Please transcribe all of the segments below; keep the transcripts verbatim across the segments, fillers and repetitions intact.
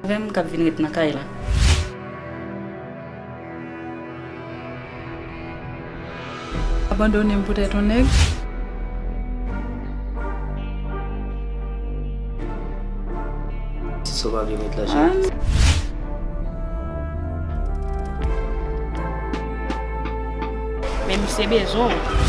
Avè m k ap vin ret nan kay la. Abandone m poutèt yon nèg? Si sa w pa vle met la, cheri. Men misye bezwen w.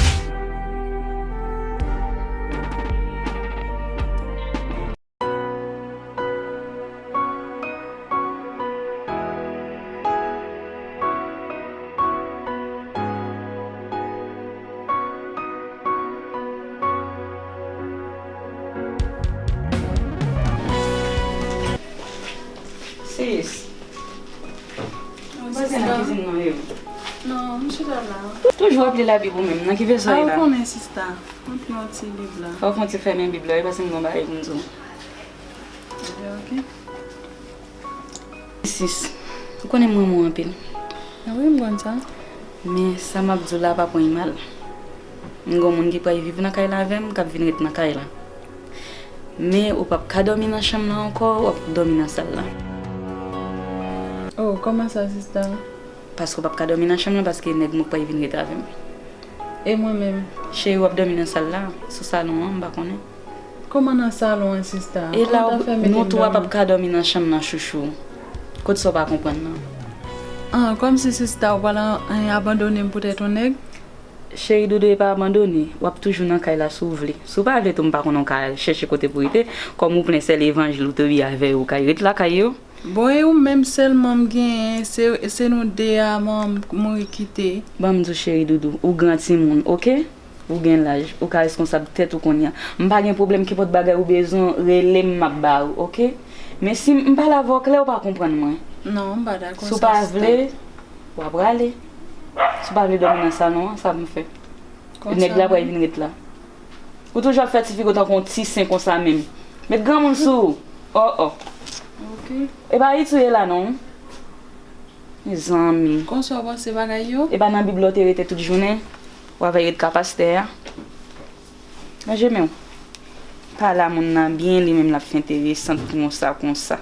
Sis. Ou pase nan kizin nan yo? Non, m chita la. Toujou ap li Labib ou menm, nan ki vèsè w ye la? A, ou konnen, sista. Mwen pran ti Bib la. Fò w fè yon ti fèmen Bib la, wi, paske m gen yon bagay pou m di w. Ok. Sis, ou konnen m renmen w anpil. Wi, m konn sa. Men sa m ap di w la pa pran l mal. M gen yon moun ki pral viv nan kay la avè m, k ap vin ret nan kay la. Men ou p ap ka dòmi nan chanm nan ankò, w ap dòmi nan sal la. Oh, kòman sa, sista? Paske w p ap ka dòmi nan chanm nan, paske nèg mwen k pral vin ret avè m. E mwen menm? Cheri, w ap dòmi nan sal la, sou salon an, m pa konnen. Kòman nan salon an, sista? E la, nou twa p ap ka dòmi nan chanm nan, chouchou. Kot sa w pa konprann nan? Ah, kòmsi sista, ou pral an-, an-, abandone m poutèt yon nèg? Cheri doudou, e pa abandone. W ap toujou nan kay la si w vle. Si w pa vle tou, m pa konnen w ka al chèche kote pou rete. Kòm ou plen sè levanjil ou te ye avè yo, ou ka ret lakay yo. Bon, e ou menm sèlman m genyen, se, se nou de a, manman m mouri kite. Ban m di w, cheri doudou, ou gran timoun, oke? Ou gen laj, ou ka reskonsab tèt ou kounye a. M pa gen pwoblèm, kenpòt bagay ou bezwen, rele m, m ap ba ou, oke? Men si m pale avè w klè, ou pa konprann mwen. Non, m pa dakò sa. Si w pa vle, w ap rale. Si w pa vle dòmi nan salon an, sa pou m fè? Nèg la pral vin ret la. Ou toujou ap fè ti figi w tankou yon ti sen konsa menm. Met granmoun sou ou. Oh, oh. Ok. E pa Ayiti w ye la non. Mezanmi. Konsa w panse bagay yo? E pa nan Bib la w te rete tout jounen? W avè ret ka pastè a. Ranje men w. Pale a moun nan byen, li menm l ap fè enteresan konsa, konsa.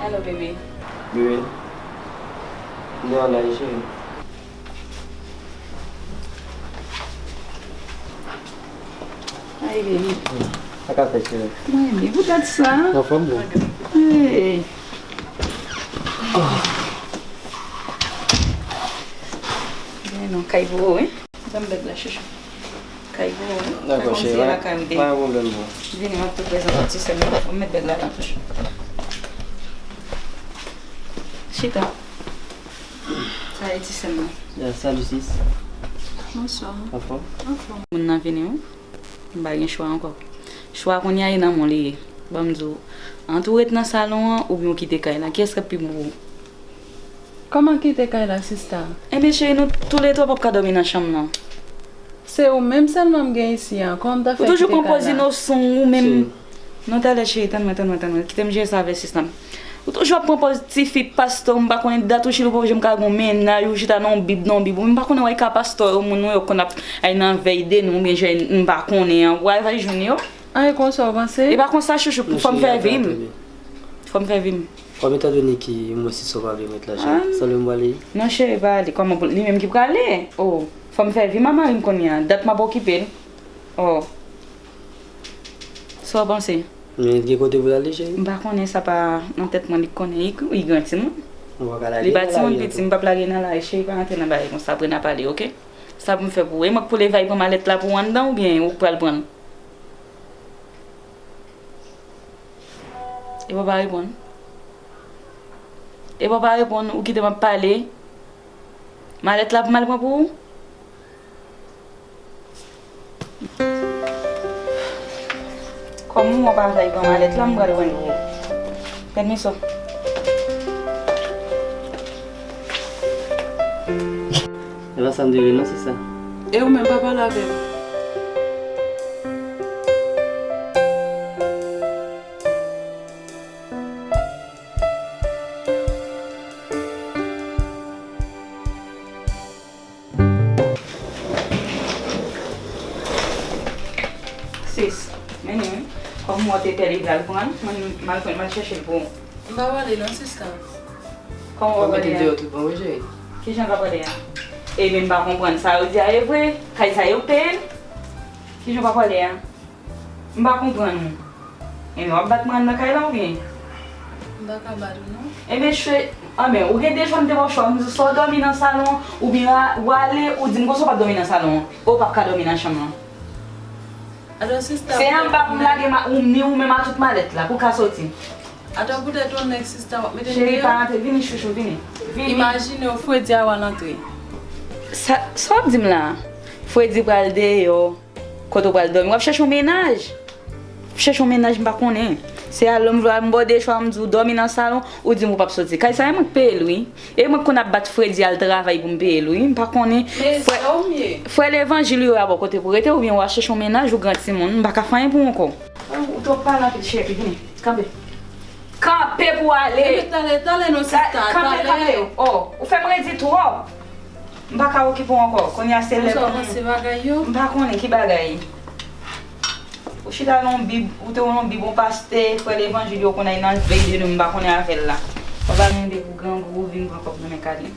Alo, bebe. Bebe. M deyò la, wi, cheri. Ay, bebe. Sa k ap fèt, cheri? Mwen, bebe, ou gad sa? Anfòm, bebe. Hey. Bebe, non, kay pou ou, wi. Ban m bèg la, chouchou. Kay pou ou, wi. Dakò, cheri. Pa kòmsi e lakay ou te. Pa gen pwoblèm, boo. Vini, m ap tou prezante ti sè m nan. Ban m met bèg la nan pouch. Chita. Sa e ti sè m nan. Ya, salut, sis. Bonswa. Anfòm? Anfòm. Moun nan vini, wi. M pa gen chwa ankò. Chwa kounye a e nan men w li ye. Ban m di w, ant ou ret nan salon an oubyen w kite kay la, kiyès k ap pi bon pou ou? Kòman kite kay la, sista? Ebyen, cheri, nou toulètwa p ap ka dòmi nan chanm nan. Se ou menm sèlman m gen isi a. Kòman m ta fè kite kay la? Ou toujou pran pòz inosan w, ou menm. Cheri. Non, talè, cheri, tann mwen, tann mwen, tann mwen. Kite m jere sa avè sis la. Ou toujou ap pran pòz tifi pastè, m pa konnen dat ou chita, ou pa janm ka gen yon mennaj, ou chita nan yon bib, nan yon bib. M pa konnen w ka pastè, yo, moun ou yo konn ap al nan vèy de nwi, oubyen jwenn, m pa konnen, an, w al jwenn yo. An, e konsa w panse? E pa konsa, chouchou, fò m fè vi m. Fò m fè vi m. Kòm etandone ki mwen si sa w pa vle mèt la, cheri, sa w vle m prale? Non, cheri, pa ale. Kòman pou li menm ki prale? Oh, fò m fè vi m a mari m kounye a. Dat m ap okipe l. Oh. Sa w panse? Men gen kote pou l ale, cheri? M pa konnen, sa pa nan tèt mwen, li konnen, li, li gran timoun. Li pa timoun piti, m p ap lage nan lari, cheri, pa rantre nan bagay konsa, apre n a pale, oke? Sa pou m fè pou ou? E mwen k pou leve al pran malèt la pou ou anndan oubyen ou k pral pran l? Epa w pa reponn. Epa w pa reponn, ou kite m ap pale. Malèt la pou m al pran pou ou? Kòm ou pa vle pran malèt la, m pral jwenn ou. Pèmiso. E pa sa m te vle non, sista. E ou menm pa pale avè m. Mwen te pè li pral pran l, mwen m al pran l, m al chèche l pou ou. M pa prale non, sista. Kòman w pa prale a? Kijan w pa prale a? E men m pa konprann sa yo di a e vre. Kay sa yo peye l. Kijan w pa prale a? M pa konprann ou. Enben, w ap bat mwen nan kay la oubyen? M pa ka bat ou non. Enben, chwe, anben, ou gen de chwa, m te ba w chwa. M di w swa w dòmi nan salon, oubyen w ale, ou di m konsa w p ap dòmi nan salon an. Ou p ap ka dòmi nan chanm lan. Alò, sista, se anba pou m lage ma-, ou, ni ou menm a tout malèt la, pou w ka soti. Atò, poutèt yon nèg, sista, w ap mete m deyò? Cheri, pa antre, vini, chouchou, vini. Vini. Imajine w, fredi a w al antre. Sa, sa w ap di m la? Fredi pral deyò. Kote w pral dòmi? W ap chèche yon mennaj? W ap chèche yon mennaj, m pa konnen. Se alò m vle m ba w de chwa, m di w dòmi nan salon, ou di m ou p ap soti. Kay sa e mwen k peye l wi. E mwen k konn ap bat fredi al travay pou m peye l wi. M pa konnen. Frè Levanjil yo a ba w kote pou rete oubyen w al chèche yon mennaj ou gran timoun. M pa ka fè anyen pou w ankò. Ou twò pale anpil cheri, vini. Kanpe. Kanpe pou w ale. Talè, talè non sista, kanpe, talè. Kanpe. Oh, ou fè m redi twòp. M pa ka okipe w ankò. Kounye a se lè pou m. M pa konnen ki bagay. Ou chita nan yon bib, ou te wè yon bib, yon pastè, frè levanjil yo konn al nan vèy de nwi, m pa konnen avè l la. Papa mande pou grangou vin pran kòb nan men Kalin.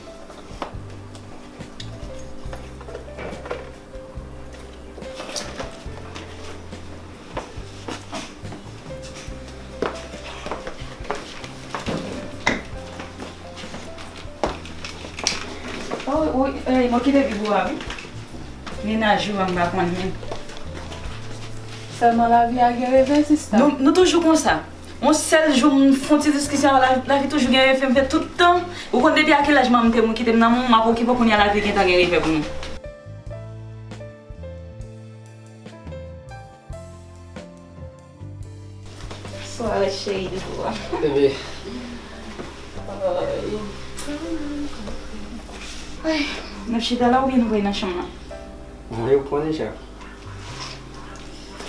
Oh, wi, wi, mwen kite bib ou a, wi. Mennaj ou a, m pa konnen. Sèlman lavi a gen revè, sista. Nou, nou toujou konsa. Yon sèl jou m fè yon ti diskisyon, la, lavi toujou gen revè, m fè tout tan. Ou konn depi a ki laj manman m te mouri kite m nan men w, m ap okipe w, kounye a lavi gentan gen revè pou nou. Bonswa, cheri doudou a. Bebe. Ay. Ay, nou chita la oubyen nou prale nan chanm nan? Mwen, ou konnen sa.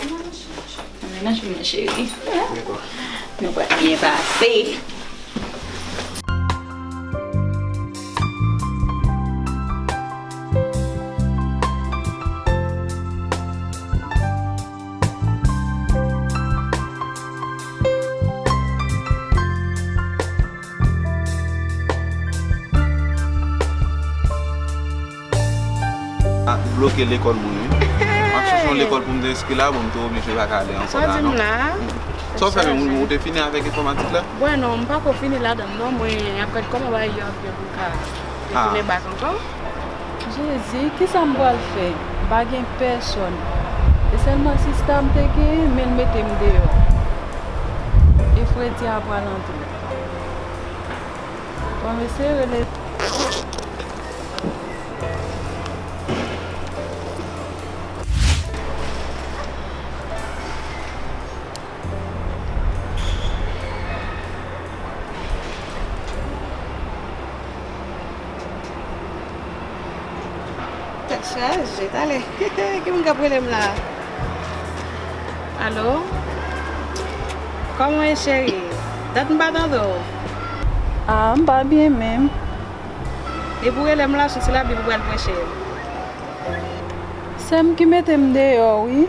Ann al nan chanm nan, cheri. Dakò. Nou pral byen pase. A, bloke lekòl moun wi. M ap chèche yon lekòl pou m te enskri la, bon, m te oblije pa ka ale ankò la non. Sa w di m la? Sa w fè menm, ou, ou te fini avèk enfòmatik la? Bwè non, m pako fini ladan l non, mwen ap gad kòman bagay yo ap ye pou m ka retounen bak ankò. Jezi, kisa m pral fè? M pa gen pèsòn. E sèlman sista m te genyen, men l mete m deyò. E fredi a pral antre. Bon, mesye rele. Tèt chaje, talè. Ki moun k ap rele m la? Alo? Kòman w ye, cheri? Dat m pa tande w. A, m pa byen menm. Depi w rele m la, soti la, Bib ou pral preche. Sè m ki mete m deyò, wi.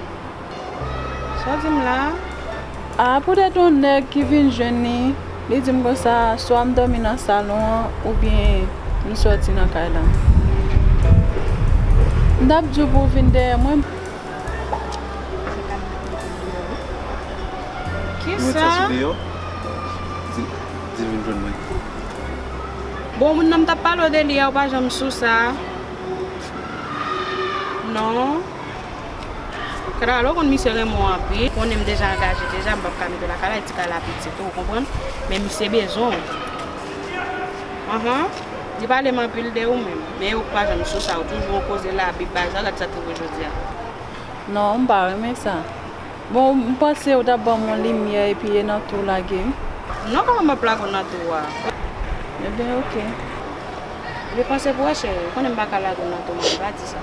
Sa w di m la? A, poutèt yon nèg ki vin jwenn li, li di m konsa, swa m dòmi nan salon an, oubyen m sòti nan kay la. M t ap di w pou w vin dèyè mwen. Kisa? Di, di l vin jwenn mwen. Bon, moun nan m t ap pale w de li a, ou pa janm sou sa. Non. Kara, lè w konn misye renmen w anpil, konnen m deja angaje deja, m p ap ka mete w lakay la, e ti kay la piti tou, ou konprann? Men misye bezwen w. Anhan. Li pale m anpil de ou menm, men ou pa janm sou sa, ou toujou yon koze Labib, bagay sa, gad sa k rive jodi a. Non, m pa renmen sa. Bon, m panse ou t ap ban m yon limyè epi e nan tou w lage m. Non, kòman m ap lage w nan tou a? Ebyen, oke. Ebyen, panse pou wè, cheri, ou konnen m pa ka lage w nan tou, manmi, pa di sa.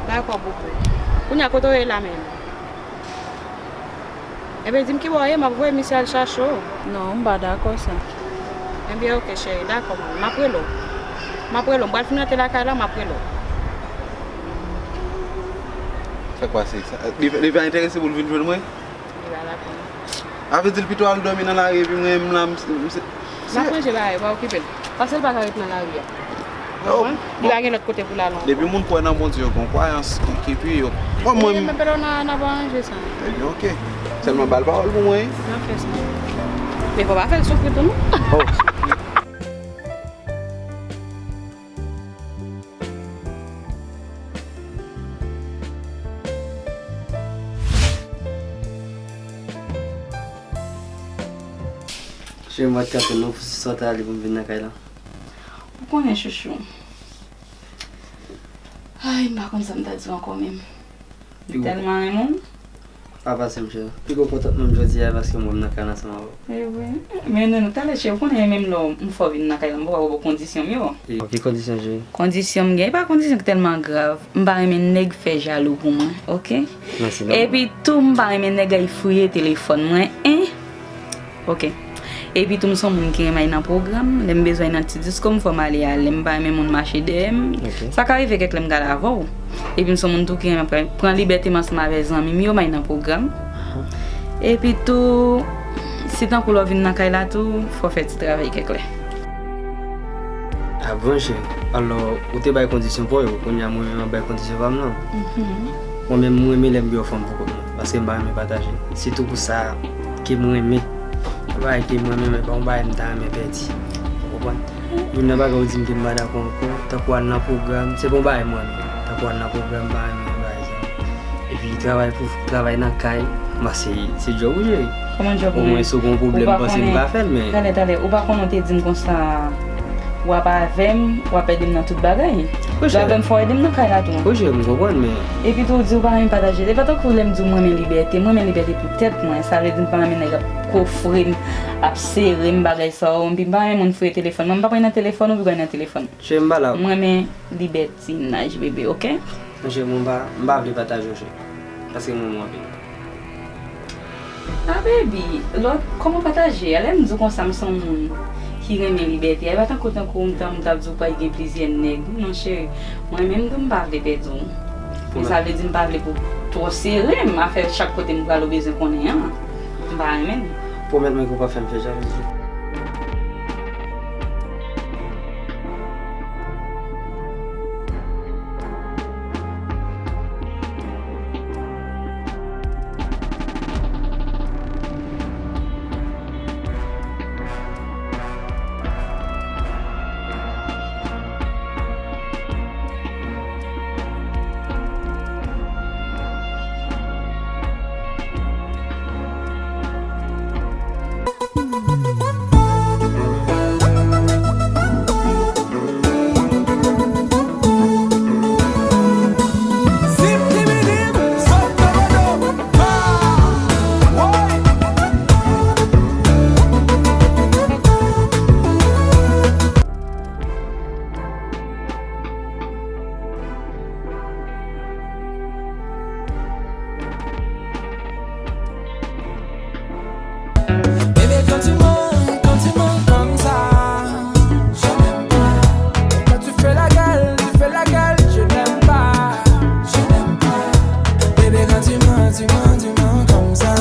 Dakò, boubou. Kounye a, kote w ye la menm? Ebyen, di m kibò w ye, m ap voye misye al chache w. Non, m pa dakò sa. Ebyen, oke, cheri, dakò, manmi. M ap rele w. M ap rele w. M pral fin rantre lakay la, m ap rele w. Sa k pase? Sa, li, li pa enterese pou l vin jwenn mwen? Sa la pou mwen. A vle di l pito al dòmi nan lari epi mwen menm la, m, m, se, M ap ranje bagay, pa okipe l. Paske l pa ka ret nan lari a. Ou konprann? Li pa gen lòt kote pou l al ankò. Depi moun kwè nan Bondye, yo gen kwayans ki, ki pi yo. Bon, mwen, men, men, men, n ap aranje sa. Ebyen, oke. Sèlman ba l pawòl pou mwen. N ap fè sa. Men fò pa fè l soufri tou, non. Oh. Cheri, m pa t ka tann non pou sot ale pou m vin nan kay la. Ou konnen, chouchou. Ay, m pa konn sa m ta di w ankò menm. M tèlman renmen w. Pa pase m, cheri. Pi gwo kontantman m jodi a paske m wè m nan kay la ansanm avè w. E vre. Men non, non, talè, cheri, ou konnen menm lè m fè w vin nan kay la, m poko wè kondisyon m yo. E, ki kondisyon, cheri? Kondisyon m gen, e pa kondisyon ki tèlman grav. M pa renmen nèg fè jalou pou mwen, oke? Mèsi, non. Epi tou, m pa renmen nèg ay fouye telefòn mwen, en? Oke. Epi tou, m se yon moun ki renmen al nan pwogram. Lè m bezwen al nan ti disko, m fò m ale a lè m pa renmen moun mache dèyè m. Oke. Sa ka rive kèk lè m ka al avè w. Epi m se yon moun tou ki renmen pran, pran libète m ansanm avè zanmi m yo, m al nan pwogram. Epi tou, si tankou lè w vin nan kay la tou, fò w fè ti travay kèk lè. A bon, cheri. Alò, ou te bay kondisyon pa w yo, kounye a mwen menm m ap bay kondisyon pa m nan. Mhm. Mwen menm, mwen renmen lè m gen yon fanm pou kont mwen, paske m pa renmen pataje. Sitou pou sa ke mwen renmen. Yon bagay ke mwen menm, e pa yon bagay m ta renmen pèdi. Ou konprann? Youn nan bagay ou di m ke m pa dakò ankò, tankou al nan pwogram, se pa yon bagay mwen renmen. Tankou al nan pwogram, m pa renmen bagay sa yo. Epi travay pou, travay nan kay, m panse se djòb ou, cheri. Kòman djòb ou menm? Omwen si w gen yon pwoblèm, m panse m ka fè l, men. Talè, talè, ou pa konnen w te di m konsa, w ap avè m, w ap ede m nan tout bagay. Ou avè m, fò w ede m nan kay la tou. Wi, cheri, m konprann, men. Epi tou, ou di w pa renmen pataje. E pa tankou lè m di w m renmen libète, m renmen libète pou tèt mwen. Sa vle di m pa renmen nèg ap kofre m, ap sere m, bagay sa yo. Epi m pa renmen moun fouye telefòn mwen. M p ap al nan telefòn ou, ou p ap al nan telefòn. Cheri, m pa la. M renmen libètinaj, bebe, oke? Monchè, mwen pa, m pa vle pataje w, cheri. Paske m renmen w anpil. A, baby, lòt, kòman pataje a? Lè m di w konsa, m se yon moun ki renmen libète a. E pa tankou, tankou m t, m t ap di w pral gen plizyè nèg. Non, cheri, mwen menm tou, m pa vle pèdi w. Men sa vle di m pa vle pou w twò sere m. Afè chak kote m pral ou bezwen konnen an. M pa renmen l. Pwomèt mwen ke w p ap fè m fè jalouzi. Bébé, quand tu mens, quand tu mens comme ça, je n'aime pas. Et quand tu fais la gueule, tu fais la gueule, je n'aime pas, je n'aime pas. Bébé, quand tu mens, tu mens, tu mens comme ça,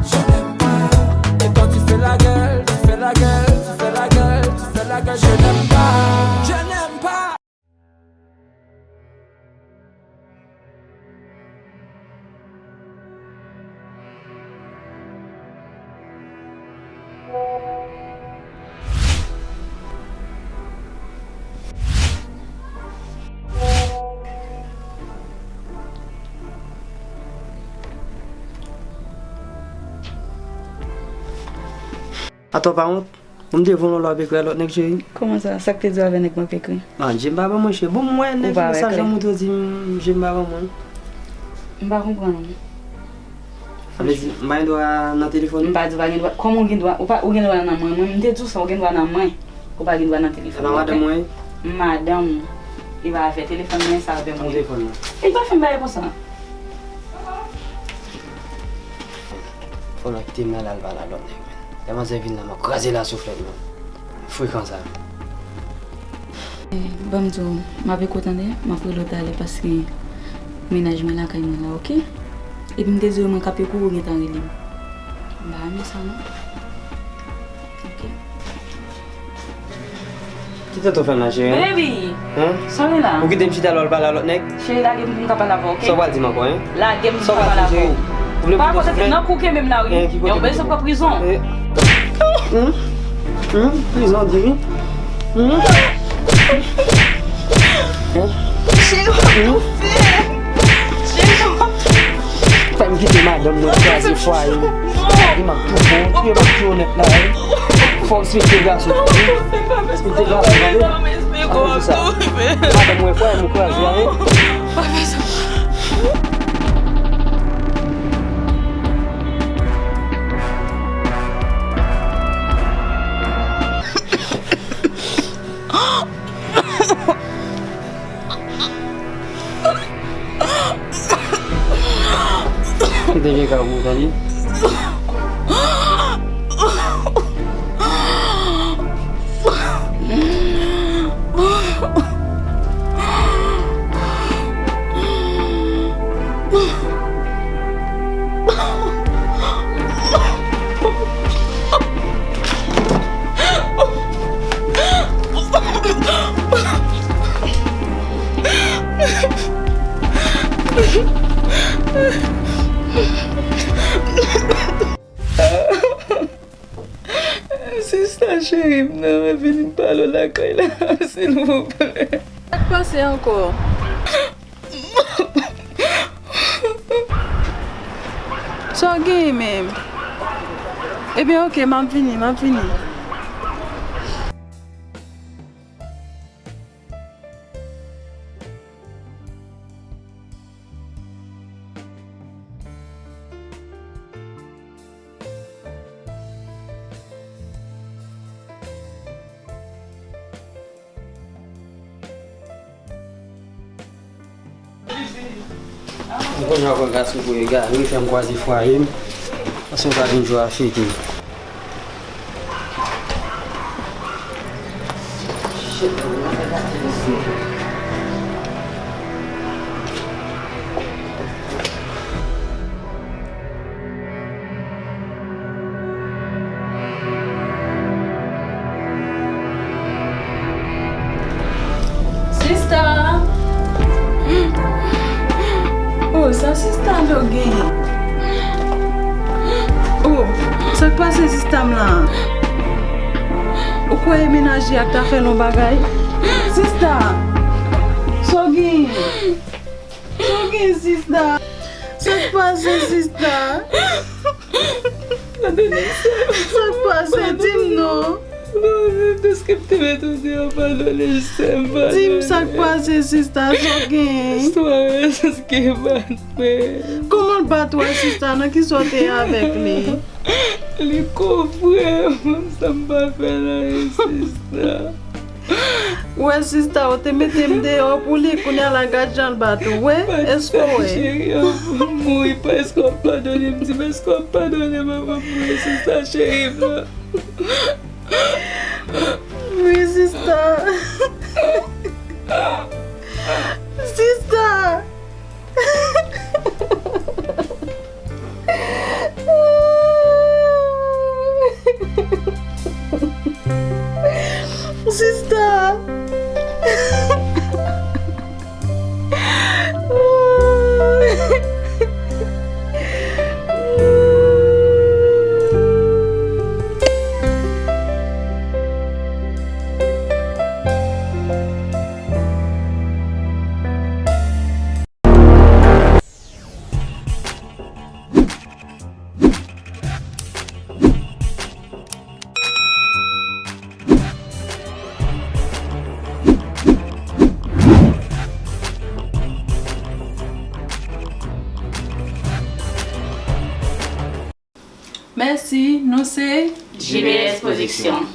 je n'aime pas. Et quand tu fais la gueule, tu fais la gueule, tu fais la gueule, tu fais la gueule, je n'aime pas, je n'aime pas. Atò, pa wont? Ou m te voye yon lò ap ekri a lòt nèg, cheri? Kòman sa? Sa k te di w avè nèg mwen ap ekri? Ah, je m pa ban mwen, cheri. Bon, m wè nèg sa jan m montre w di m je m pa ban mwen. M pa konprann ou. Sa vle di, m pa gen dwa nan telefòn ou? M pa di w pa gen dwa. Kòman ou gen dwa? Ou pa, ou gen dwa nan mwen. Mwen, m te di w sa, ou gen dwa nan mwen. Ou pa gen dwa nan telefòn mwen, oke? Nan madanm mwen. M madanm ou. E pa afè telefòn mwen, sa avè mwen. Telefòn mwen. E pa fè m bagay konsa. Fò w kite m nan la, al pale a lòt nèg, men. Lè manzè vin la, m ap kraze l a souflèt, men. Frekan sa. Eh, ban m di w, m ap ekoute tande, m ap rele w talè paske mennaj mwen lakay mwen la, oke? Epi m te di yo mwen k ap kouri, ou gentan rele m. M pa renmen sa non. Ok. Ki tenten w fè m la, cheri? Baby! Hein? Sa w gen la? Ou kite m chita la, w al pale a lòt nèg? Cheri, lage m pou m ka pale avè w, ok? Sa w pral di m ankò, hein? Lage m pou m ka pale avè w. Sa w pral di, cheri? Ou vle pa pote m nan kou kenbe m la, wi. Hein, ki kote ou bezwen pran prizon. Eh. Hmm? Hmm? Prizon, di wi. Hmm? Hein? Cheri, w ap toufe. Cheri, w ap toufe. Fè m kite madanm mwen kraze fwaye m. Li m ap toufe w. Touye m ap touye w nèt la, wi. Fò w respekte gason. Respekte gason, tande? Akoz de sa. Madanm mwen fwaye m ou kraze a, wi. Kite vye kagou, tande? Sista cheri m nan, mwen vin pale w lakay la, silvouplè. Sa k pase ankò? Sa w genyen menm? Ebyen, ok, m ap vini, m ap vini. Mwen konn jan w pran gason pou egare, fè m kwaze fwaye m. Paske m pa vin jwe a fete. Sista! Oh, sa sista do genyen? Oh, sa k pase sista m la? Ou kwè e menaj li a k ta fè l yon bagay? Sista! Sa w genyen? Sa w gen, sista? Sa k pase, sista? Padone, sè m. Sa k pase? Di m non. Non, non, deske m te met ou deyò, padone, sè m, padone. Di m sa k pase, sista, sa w gen? Istwa a, deske bat mwen. Kòman l bat ou a, sista? Nan ki sa w te avèk li? Li kouvri m, sa m pa fè l anyen, sista. Ou wè sista, ou te mete m deyò pou li, kounye a la gad jan l bat ou. Wè, èske w wè? Cheri, m mouri, pa èske w ap padone m, di m èske w ap padone m avan m mouri, sista cheri m nan. Wi, sista. Sista. Sista. Mèsi, nou se J B S Production.